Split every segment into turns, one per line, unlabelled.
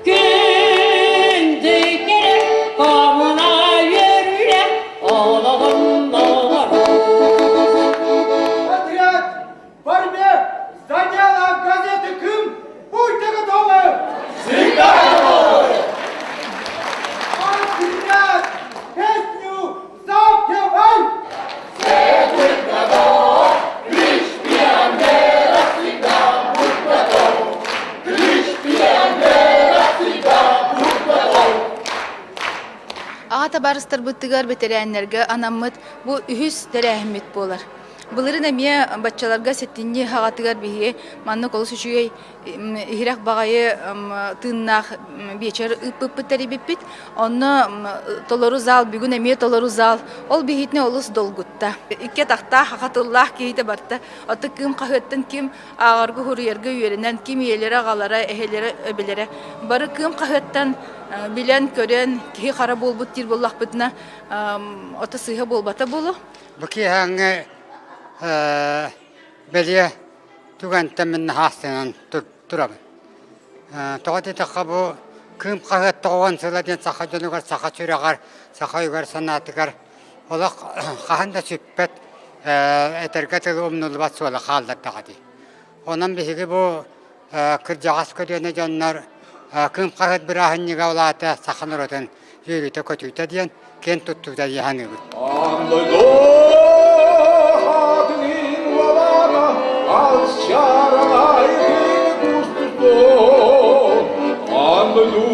Күндү кэрэ комуна үөрүүлэ олоҕун
Отряд! Борьбе за дело газеты «Кым» будьте готовы!
Всегда готовы!
Отряд! Песню запевай!
Все будь готов! Клич пионера всегда будь готов! Клич пионера всегда будь готов!
Аҕа табаарыстарбытыгар бэтэрээннэргэ анаммыт бу үһүс тэрээһиммит буолар. Былырын эмиэ баччаларга сэтинньи хаҕатыгар биһиги маннык олус үчүгэй иһирэх баҕайы тыыннаах биэчэр ыыппыппыт тэрийбиппит. Онно толору зал, бүгүн эмиэ толору зал. Ол биһитини олус долгутта. Икки атахтаах, хаха тыллаах киһитэ барта. Аты кыым хаһыаттан ким ааҕарга суруйарга үөрэнэн, ким ийэлэрэ, аҕалара, эһэлэрэ, эбэлэрэ бары кыым хаһыаттан билэн-көрөн киһи хара буолбут диир буоллахпытына, ото сыыһа буолбата буолуо.
Бу киэһээҥҥи бэлиэ түгэнтэн мин наһаастынан турабын. Тоҕо диэтэххэ бу Кыым хаһыат тоҕуон сыла диэн саха дьонугар, саха сүрэҕэр, саха өйүгэр санаатыгар олох хаһан да сүппэт этэргэ тылы умнуллубат суола хааллардаҕа дии. Онон биһиги бу кырдьаҕас көлүөнэ дьоннор Кыым хаһыат бырааһынньыга улаата саха норуотун үөрүүтэ-көтүүтэ диэн киэн туттуута дии саныыбыт.
Аан дойду хаатыҥын уолана алчаралайдын кустустун Аан дойду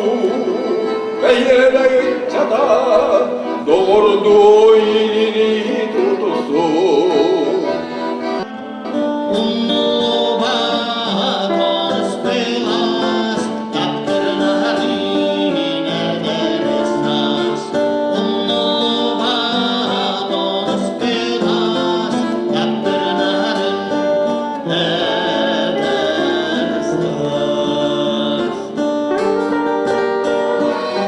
бэйэлэ ыччата доҕордуу илини тутустун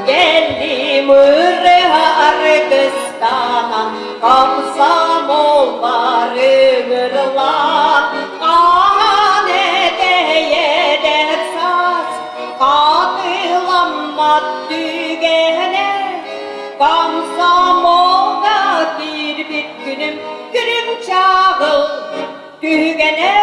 Geldim ырыа аргыстана, Комсомоллар ыҥырылар, Хаан этэйэдэр саас, Хатыламмат түгэнэ, Комсомолга киирбит күнүм, Күнүм чаҕыл түгэнэ.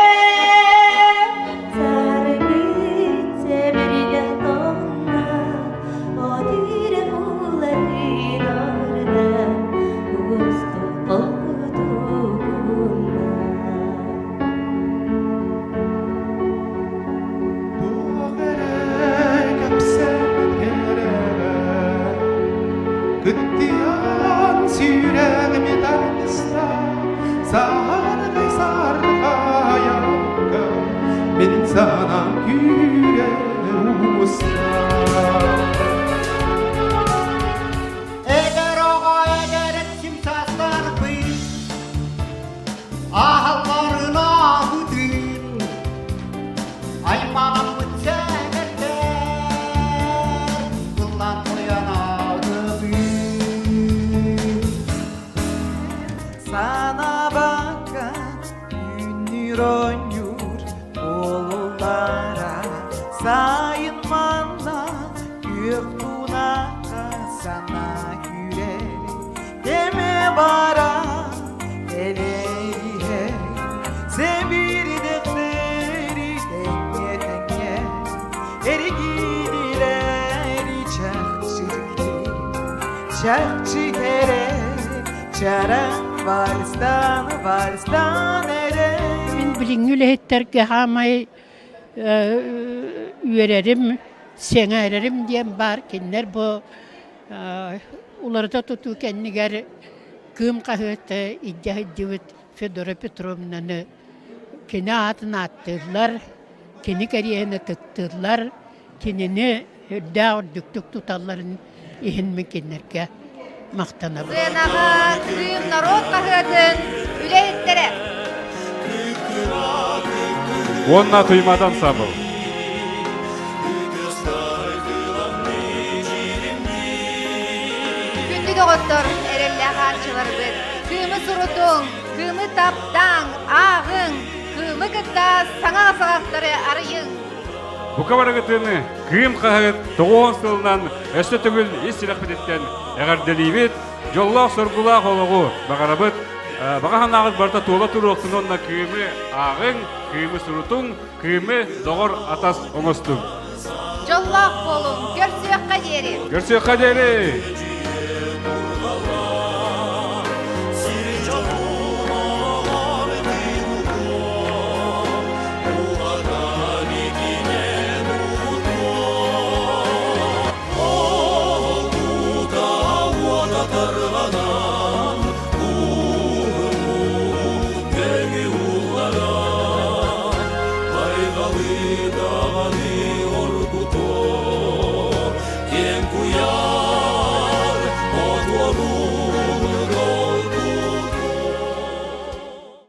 Туох эрэ кэпсээн эрэрэ Кыттыйан сүрэҕим тардыста Сааргай сархайакка Мин санаам күүрэ умуста
Эдэр оҕо эдэр сим саастарбын Аһалларын аабытын Аймаҕаммыт сэгэрдэр Ыллаан тойон аатыбын
Санаабакка үүннүүр оонньуур буолуллара сайын манна күөх тунака санаа күүрэр кэмэ бара элэйиһэр сэбиридэхтэри тэҥҥэ тэҥҥэ эригиилэри чахчы чахчы кэрэ чараҥ вальстан вальстан эрэ
Мин билиҥҥи үлэһиттэргэ хаамай үөрэрим, сэҥээрэрим диэн баар. Кинилэр бу уларыта тутуу кэннигэр Кыым хаһыаты илдьэ сылдьыбыт Федора Петровнаны кини аатын ааттыыллар, кини кэриэһин ытыктыыллар, кинини үрдээх үрдүктүк туталларын иһин мин кинилэргэ махтанабын.
Сыанаҕа Кыым норуот хаһыатын үлэһиттэрэ.
Уонна Туймадан сабыл.
Күндү доҕоттор, эрэллээх ааччыларбыт, кыымы сурутуҥ, кыымы таптааҥ, ааҕыҥ!
Кыымы кытта саҥа саҕахтары арыйыҥ!
Бука барыгытын Кыым хаһыат тоҕуон сылынан өссө төгүл ис сүрэхпититтэн эҕэрдэлиибит, дьоллоох-соргулаах олоҕу баҕарабыт. Баҕа санааҕыт барыта туола туруохтун уонна Кыымы ааҕыҥ, Кыымы сурутуҥ, Кыымы доҕор атас оҥостуҥ.
Дьоллоох буолуҥ, көрсүөххэ диэри!
Көрсүөххэ диэри!